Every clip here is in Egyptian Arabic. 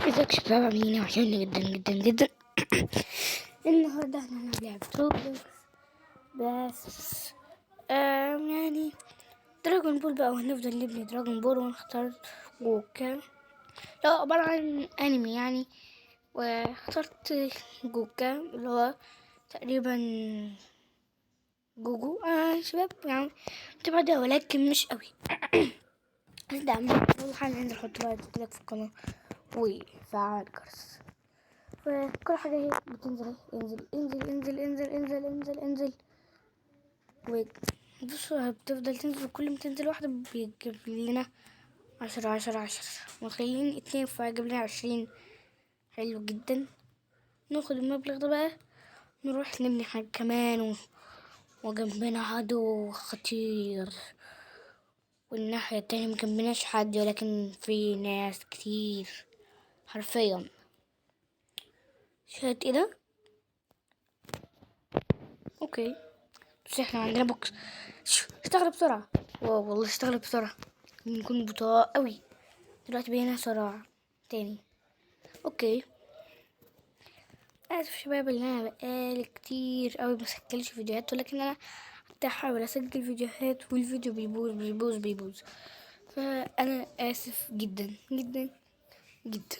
ازيك يا شباب؟ عاملين ايه؟ وحشوني جدا جدا جدا. النهارده احنا هنلعب لعبة Roblox، بس يعني Dragon Ball بقى، وهنفضل نبني Dragon Ball ونختار جوكا. لا، عبارة عن انمي يعني، واخترت جوكا اللي هو تقريبا جوجو. شباب يعني بتبقى، ولكن مش قوي. بس ده عم حالا انزل حط like، اشترك في القناة وفعل الجرس، وكل حاجة هي بتنزل. انزل انزل انزل انزل انزل انزل انزل، وبصوا بتفضل تنزل، كل ما تنزل واحدة بيجيب لنا 10 10 10، متخيلين؟ 2 فجاب لنا 20. حلو جدا. ناخد المبلغ ده بقى نروح نبني حاجة كمان، وجنبنا عدو خطير، والناحية التانية مجنبناش حد، ولكن في ناس كتير حرفيا. شاهد ايه ده؟ okay، بس احنا عندنا box. اشتغل بسرعة. wow والله اشتغل بسرعة، نكون بطاء قوي دلوقتي، بقينا سرعة تاني. okay، اسف شباب ان انا بقالي كتير قوي ما سجلش فيديوهات، ولكن انا احاول اسجل فيديوهات والفيديو بيبوظ بيبوظ بيبوظ، فانا اسف جدا جدا جدا.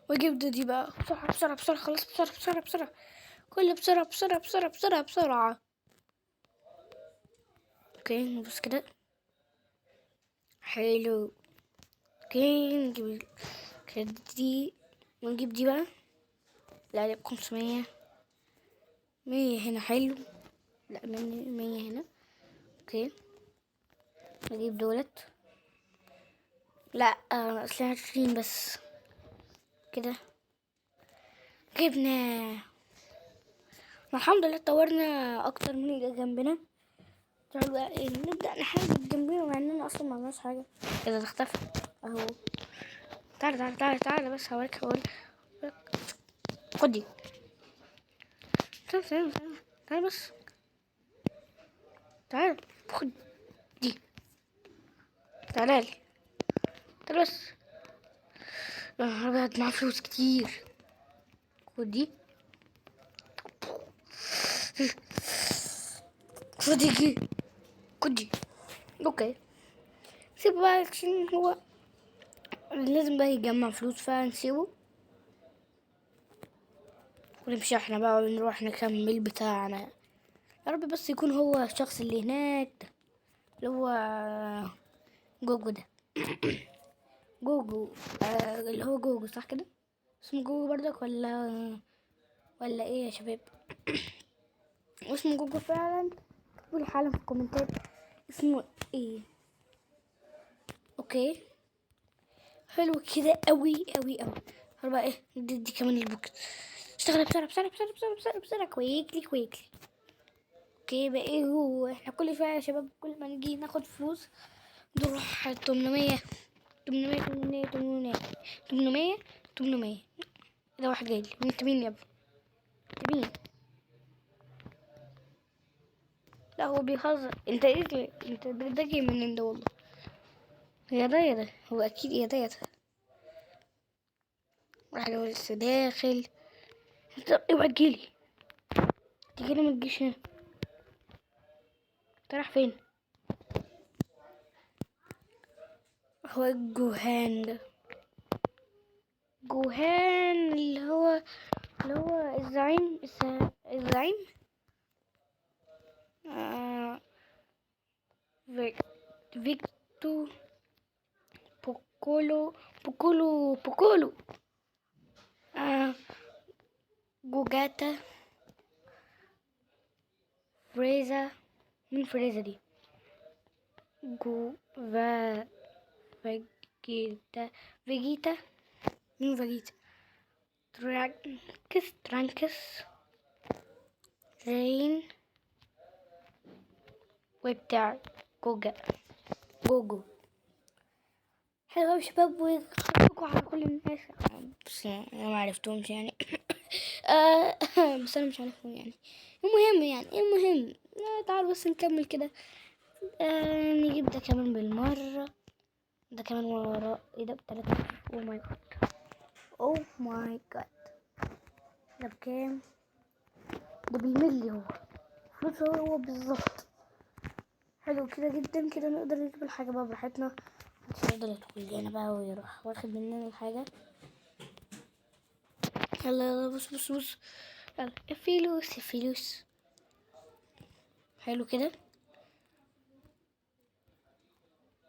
واجيب دي بقى بسرعة بسرعة بسرعة، خلاص بسرعة بسرعة بسرعة، كله بسرعة بسرعة بسرعة بسرعة بسرعة. okay نبص كده، حلو. okay نجيب كده دي ونجيب دي بقى، لا لا 500، 100 هنا حلو، لا 100 هنا. okay نجيب دولت، لا اصل 20 بس كده جبنا. الحمد لله اتطورنا اكتر من اللي جنبنا. تعالوا بقى إيه، نبدا نحارب جنبنا مع اننا اصلا ما عملناش حاجه. اذا ده اختفى اهو. تعالى تعالى تعالى تعالى بس هوريك هوريك. خدي. تعالى تعالى تعالى تعالى بس، تعالى خد دي، تعالى لي، تعالى بس. يا نهار ابيض معاه فلوس كتير. خد دي، خد دي، خد دي. okay سيبه بقى عشان هو لازم بقى يجمع فلوس، فنسيبه ونمشي احنا بقى ونروح نكمل بتاعنا. يا رب بس يكون هو الشخص اللي هناك ده، اللي هو جوجو ده. جوجو، اللي هو جوجو صح كده؟ اسمه جوجو برضك ولا ايه يا شباب؟ اسمه جوجو فعلا. اكتبوا لي حالا في الكومنتات اسمه ايه. okay حلو كده قوي قوي قوي. هو بقى ايه؟ دي كمان ال box. اشتغل بسرعة بسرعة بسرعة بسرعة بسرعة بسرعة، quickly quickly. okay بقى ايه هو؟ احنا كل شوية يا شباب كل ما نجي ناخد فلوس نروح 800 800 800 800 800 800. ده واحد جاي لي. انت مين يا ابني؟ انت مين؟ لا هو بيهزر. انت ايه؟ انت ده جاي منين ده؟ والله يا ده يا ده، هو اكيد يا ده يا ده. راح هو لسه داخل. انت اوعى تجيلي، تجيلي ما تجيش هنا. انت رايح فين؟ هو جوهان ده، جوهان اللي هو الزعيم، الزعيم. فيكتو بوكولو، بوكولو، بوكولو. جوجاتا، فريزا. مين فريزا دي؟ جو فا فيجيتا، فيجيتا. مين فيجيتا؟ ترانكس، ترانكس، زين، وبتاع جوجا، جوجو. حلو أوي يا شباب، وخليكم على كل الناس، بس أنا ما عرفتهمش يعني. بس أنا مش عارفهم يعني. المهم يعني، المهم، تعالوا بس نكمل كده. نجيب ده كمان بالمرة. ده كمان وراه ايه ده؟ ب3. oh my God، oh my God، ده بكام؟ ده بالملي، هو فلوسه هو بالظبط. حلو كده جدا كده، نقدر نجيب الحاجة بقى براحتنا، مش هيقدر يدخل لنا بقى ويروح واخد مننا الحاجة. يلا يلا، بص بص بص، يلا الفلوس الفلوس. حلو كده.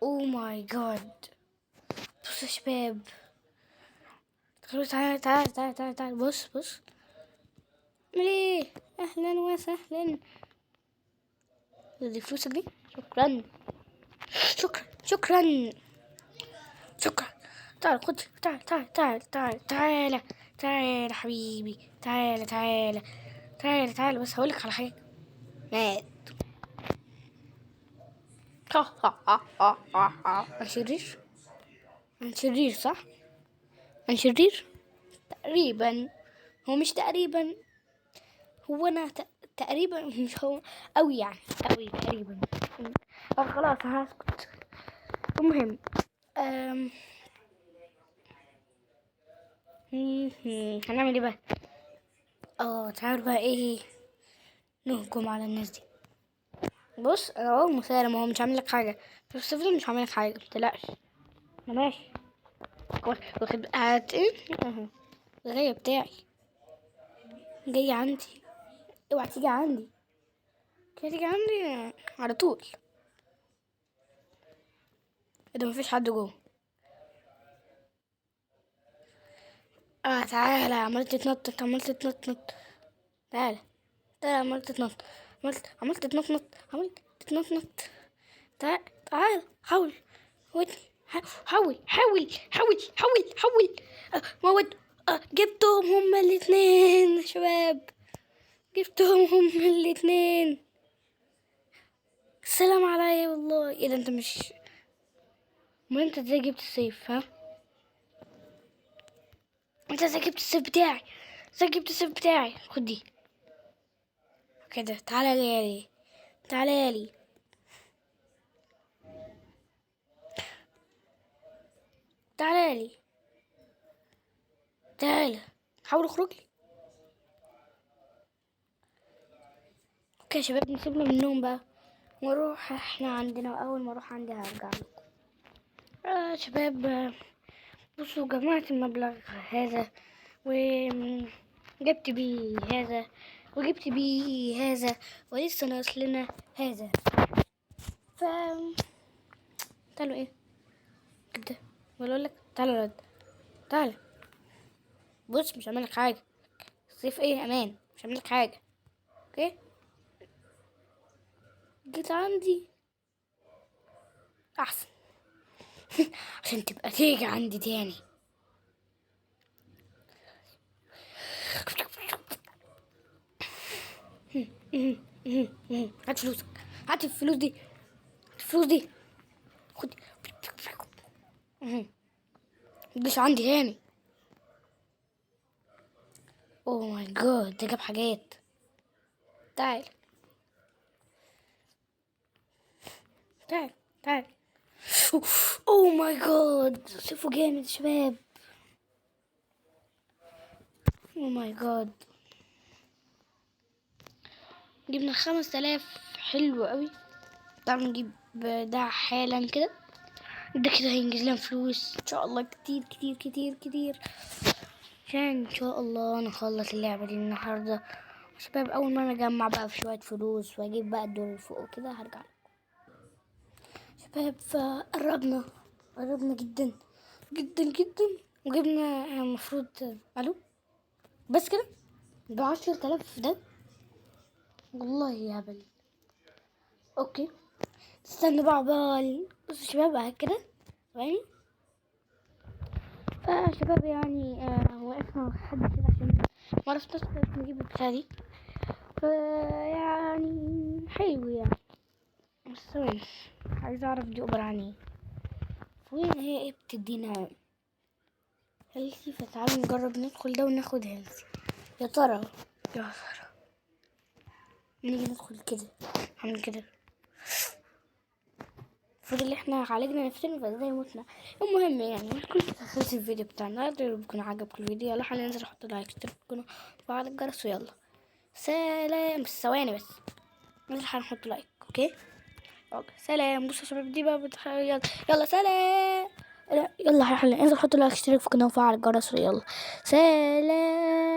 oh my God، بصوا يا شباب، تعالوا تعالوا تعالوا تعالوا تعالوا تعالوا، بص بص، ليه؟ اهلا وسهلا، دي فلوسك دي، شكرا شكرا شكرا شكرا. تعال خد، تعال تعال تعال تعال تعال تعال حبيبي، تعال تعال تعال تعال. بس هقولك على حاجة، مات. ها ها ها ها ها ها. أنا شرير، أنا شرير صح؟ أنا شرير تقريبا، هو مش تقريبا، هو أنا تقريبا مش هو أوي يعني، أوي تقريبا. طب خلاص هسكت. المهم، هنعمل ايه بقى؟ تعالوا بقى ايه، نهجم على الناس دي. بص انا اهو مسالم اهو، مش هعمل لك حاجه، بس افضل مش هعمل لك حاجه، متقلقش انا ماشي. واخد هات ايه؟ اهو الغاية بتاعي جاي عندي، اوعى تيجي عندي كده، تيجي عندي على طول. ايه ده؟ مفيش حد جوه. تعالى، عملت تتنطط، عملت تتنطط، تعالى تعالى، عملت تتنطط، عملت تتنطط، عملت تتنطط، تعال تعال، حاول ودني، حاول حاول حاول حاول حاول. موت. جبتهم هما الاتنين يا شباب، جبتهم هما الاتنين. السلام عليا والله. ايه ده؟ انت مش ما انت ازاي جبت السيف؟ ها انت ازاي جبت السيف بتاعي؟ ازاي جبت السيف بتاعي؟ خد دي كده، تعالى لي، تعالى لي، تعالى لي، تعالى، حاول اخرج لي. okay يا شباب، نسيبنا منهم بقى ونروح احنا عندنا، واول ما اروح عندي هرجع لكم. شباب، بصوا جمعت المبلغ هذا وجبت بيه هذا وجبت بيه هذا، ولسه ناقص لنا هذا. ف تعالوا ايه كده، ولا اقول لك تعالوا يا رد، تعالى. بص مش هعمل لك حاجه، الصيف ايه امان، مش هعمل لك حاجه. okay جيت عندي احسن عشان تبقى تيجي عندي تاني. هات فلوسك، هات الفلوس دي، هات الفلوس دي، خد. متجيش عندي تاني. oh my God، ده جاب حاجات. تعال تعال تعال. oh my God، شوفوا جامد يا شباب. oh my God، جبنا 5000، حلو قوي. تعالوا نجيب ده حالا كده، ده كده هينجز لنا فلوس ان شاء الله كتير كتير كتير كتير، عشان ان شاء الله نخلص اللعبة دي النهاردة شباب. اول ما انا اجمع بقى في شوية فلوس واجيب بقى الدور اللي فوق كده هرجع لكم شباب. فقربنا، قربنا جدا جدا جدا، وجبنا المفروض الو بس كده ب10,000 ده، والله يا هبل. okay استنوا بقى عقبال. بصوا يا شباب اهي كده ثواني. فشباب وقفنا لحد كده عشان ما عرفناش نجيب البتاع دي، فيعني حلو يعني. بس ثواني عايز اعرف دي عبارة عن ايه، وين هي، ايه بتدينا healthy. فتعالوا نجرب ندخل ده وناخد healthy. يا ترى يا ترى نيجي ندخل كده، هعمل كده المفروض اللي احنا عالجنا نفسنا، فازاي متنا؟ المهم يعني كل خلص الفيديو بتاع النهارده. يا رب يكون عجبكم الفيديو. يلا هننزل، احط like، اشترك في القناة، وفعل الجرس، ويلا سلام. بس ثواني بس، ننزل هنحط like. okay يلا سلام. بصوا يا شباب دي بقى يلا يلا سلام. لا، يلا يا حلا انزل حط like، اشترك في القناة، وفعل الجرس، ويلا سلام.